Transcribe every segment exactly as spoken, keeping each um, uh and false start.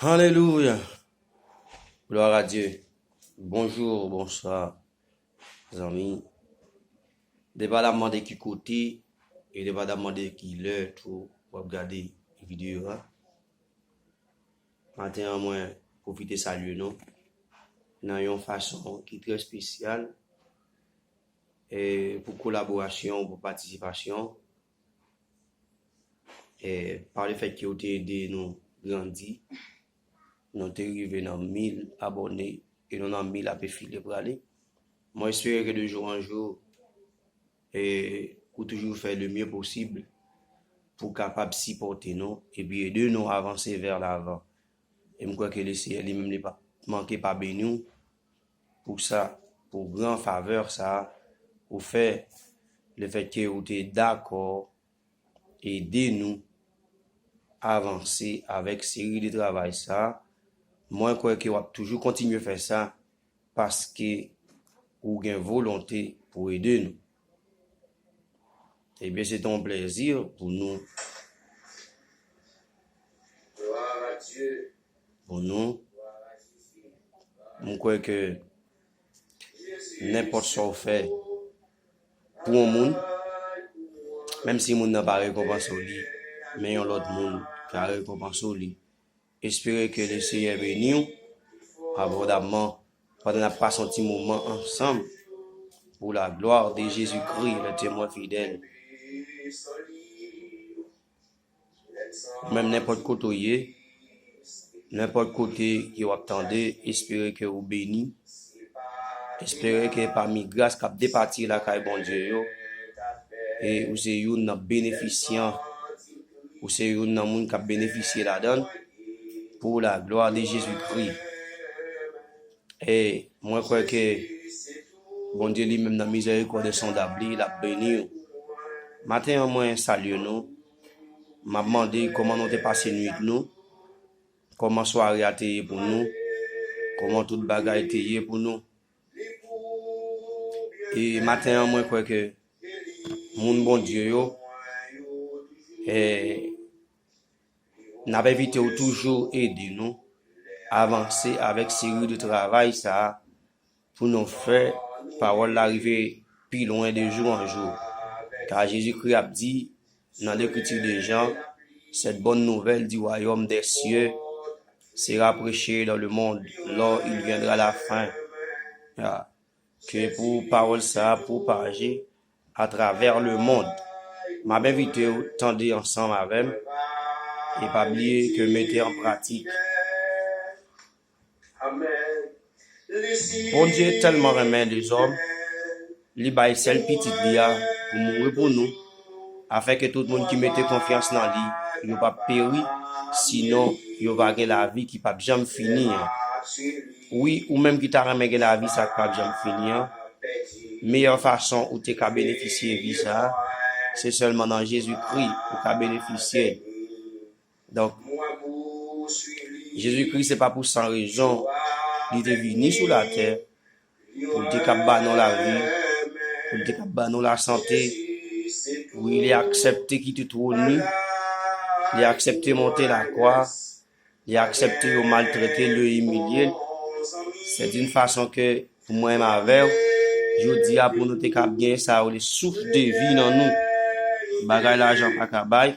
Alelouya. Glwa a Dye. Bonjou, bonswa, zanmi. Depandaman de ki kote e depandaman de ki lè tou w ap gade videyo a, maten an mwen pwofite salye nou nan yon fason ki trè espesyal, e pou kolaborasyon, pou patisipasyon, e pa lefèt ke w te ede nou grandi, nou te rive nan mil abòne e nou nan mil ap file prale. Mwen espere ke de jou an jou, e ou toujou fè le mye posib pou kapab sipòte nou epi ede nou avanse vè lavan. E m kwè ke Lesenyè li menm li pa manke pa beni w pou sa, pou gran favè sa ou fè, lefèt ke ou te dakò ede nou avanse avèk seri de travay sa. Mwen kwè ke w ap toujou kontinye fè sa paske ou gen volonte pou ede nou. Ebyen, se te yon plèzi pou nou. Pou nou. M kwè ke nenpòt sa w fè pou yon moun, menm si moun nan pa rekonpanse w li, men yon lòt moun ka rekonpanse w li. Espere ke Lesenyè beni w abondamman pandan n ap pase yon ti moman ansanm. Pour la gloire de Jésus-Christ, le témoin fidèle. Ou menm, nenpòt kote w ye, nenpòt kote ke w ap tande, espere ke ou beni. Espere ke pami gras k ap depatye lakay Bondye yo, e ou se youn nan benefisyan, ou se youn nan moun k ap benefisye ladan l, pour la gloire de Jésus-Christ. E mwen kwè ke Bondye li menm nan mizèrikòd ensondab li, l ap beni w. Maten an, mwen salye nou. M ap mande kòman nou te pase nuit nou, kòman sware a te ye pou nou, kòman tout bagay te ye pou nou. E maten an, mwen kwè ke moun Bondye yo, e n ap envite w toujou ede nou avanse avèk seri de travay sa a pou nou fè pawòl la rive pi lwen de jou an jou. Ka Jezikri ap di nan Lekriti de Jan, cette bonne nouvelle du royaume des cieux sera prêchée dans le monde lors il viendra la fin. Ah. Ke pou pawòl sa a pwopaje atravè lemonn. M ap envite w tande ansanm avè m e pa bliye ke mete an pratik. Bondye tèlman renmen lezòm, li bay sèl Pitit li a pou mouri pou nou, afenke tout moun ki mete konfyans nan li, yo p ap peri, sinon yo va gen lavi ki p ap janm fini an. Wi, ou menm ki ta renmen gen lavi sa k p ap janm fini an, meyè fason ou te ka benefisye vi sa a, se sèlman nan Jezikri ou ka benefisye l. Donk, Jezikri se pa pou san rezon li te vini sou latè, pou l te kab ba nou lavi, pou l te kab ba nou lasante. Wi, li aksepte kite twòn li, li aksepte monte lakwa, li aksepte yo maltrete l, yo imilye l. Se d'une façon ke pou mwen menm avè w, jodi a pou nou te kab gen sa yo le souf de vi nan nou. Bagay lajan pa ka bay,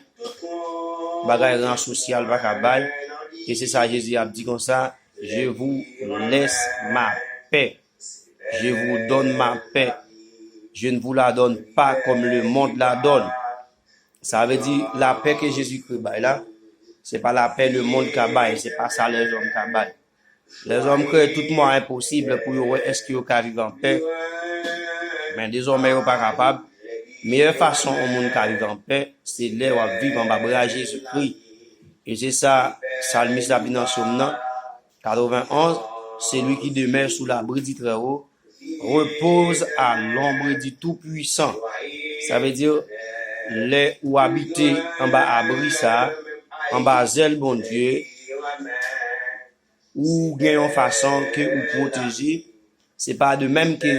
bagay ran sosyal pa ka bay. E se sa Jezi ap di konsa, je vous laisse ma paix. Je vous donne ma paix. Je ne vous la donne pas comme le monde la donne. Sa vle di, lapè ke Jezikri bay la, se pa lapè lemonn ka bay, se pa sa lèzòm ka bay. Lèzòm kreye tout mwayen posib pou yo wè èske yo ka viv anpè. Men dezòmè yo pa kapab. Meyè fason yon moun ka viv anpè, se lè w ap viv anba bra Jezikri. E se sa salmis la ap di nan sòm nan, katrevenn onz, celui qui demeure sous l'abri du Très-Haut repose à l'ombre du Tout-Puissant. Sa vle di, lè ou abite anba abri sa, anba zèl Bondye, ou gen yon fason ke ou pwoteje. Se pa de menm ke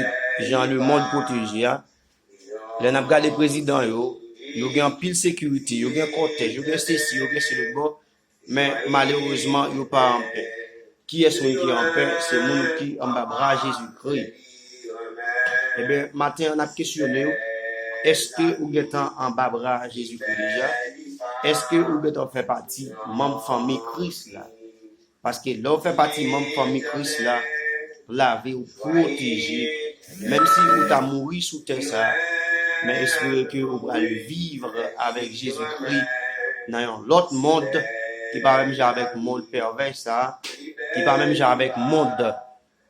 jan lemonn pwoteje a. Lè n ap gade prezidan yo, yo gen anpil sekirite, yo gen kòtèj, yo gen sesi, yo gen sele. Bon, Men malerezman, yo pa anpè. Kiyès moun ki anpè? Se moun ki anba bra Jezikri. Ebyen, maten an, n ap kesyone w, èske ou gentan anba bra Jezikri deja? Èske ou gentan fè pati manm fanmi Kris la? Paske lè w fè pati manm fanmi Kris la, lavi w pwoteje. Menm si ou ta mouri sou tè sa, men espere ke ou pral viv avèk Jezikri nan yon lòt mond ki pa menm jan avèk mond pèvè sa, ki pa menm jan avèk mond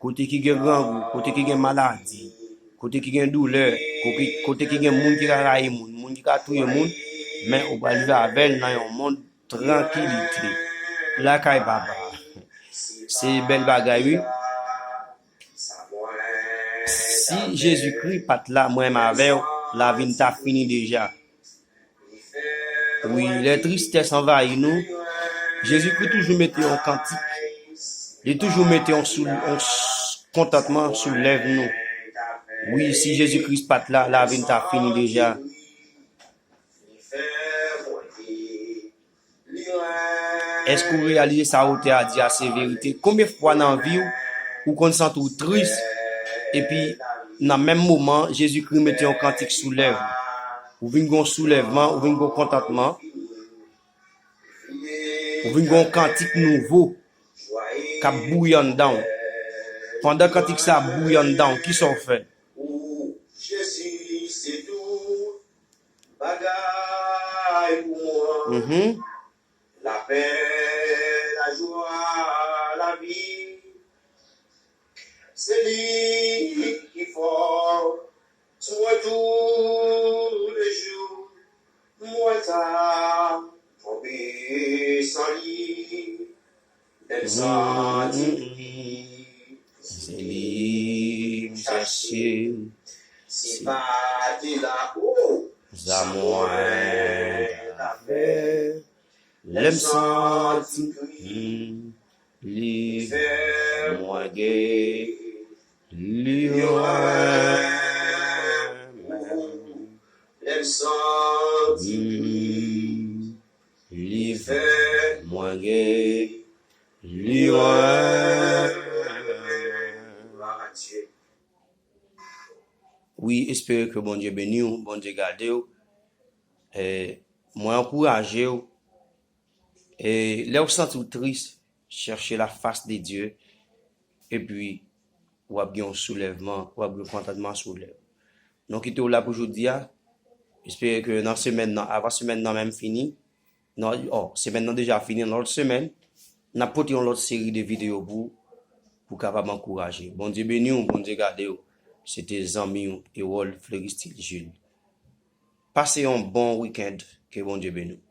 kote ki gen grangou, kote ki gen maladi, kote ki gen doulè, kote, kote ki gen moun ki ka rayi moun, moun ki ka touye moun, men ou pral viv avè l nan yon mond trankilite lakay Papa. Se bèl bagay, wi. Si Jezikri pa t la, mwen menm avè w, lavi n ta fini deja. Wi, lè tristès anvayi nou, Jezikri toujou mete yon kantik. Li toujou mete yon, sou, yon s- kontantman sou lèv nou. Wi, si Jezikri pa t la, lavi n ta fini deja. Èske w reyalize sa otè a di a se verite? Konbyen fwa nan vi w ou konn santi w tris, epi nan menm moman, Jezikri mete yon kantik sou lèv ou? Ou vin gen yon soulèvman, ou vin gen yon kontantman, ou vin gen yon kantik nouvo k ap bouyi anndan w. Pandan kantik sa ap bouyi anndan w, kisa w fè? Ou, Jezi, se tout bagay pou mwen. Mhm. Lapè, lajwa, lavi. Se li ki fò sou mwen toulejou. Mwen ta tonbe san li. Lè m santi m pri, se li m chache. Si pa te la, o, sa mwen ta fè. Lè m santi m pri, li fè mwen geri. Li renmen m. Lè m santi m pri, li fè mwen geri. Li renmen m. Wi, espere ke Bondye beni w, Bondye gade w. E mwen ankouraje w, e lè w santi w tris, chèche la fas de Dye, epi w ap gen yon soulèvman, w ap gen kontantman sou lèv. Nou kite w la pou jodi a. Espere ke nan semèn nan, avan semèn nan menm fini, nan, o, semèn nan deja fini, nan lòt semèn, n ap pote yon lòt seri de videyo pou, pou kapab ankouraje. Bondye beni w, Bondye gade w. Se te zanmi w, Erol Fleuristil Jules. Pase yon bon wikenn, ke Bondye beni w.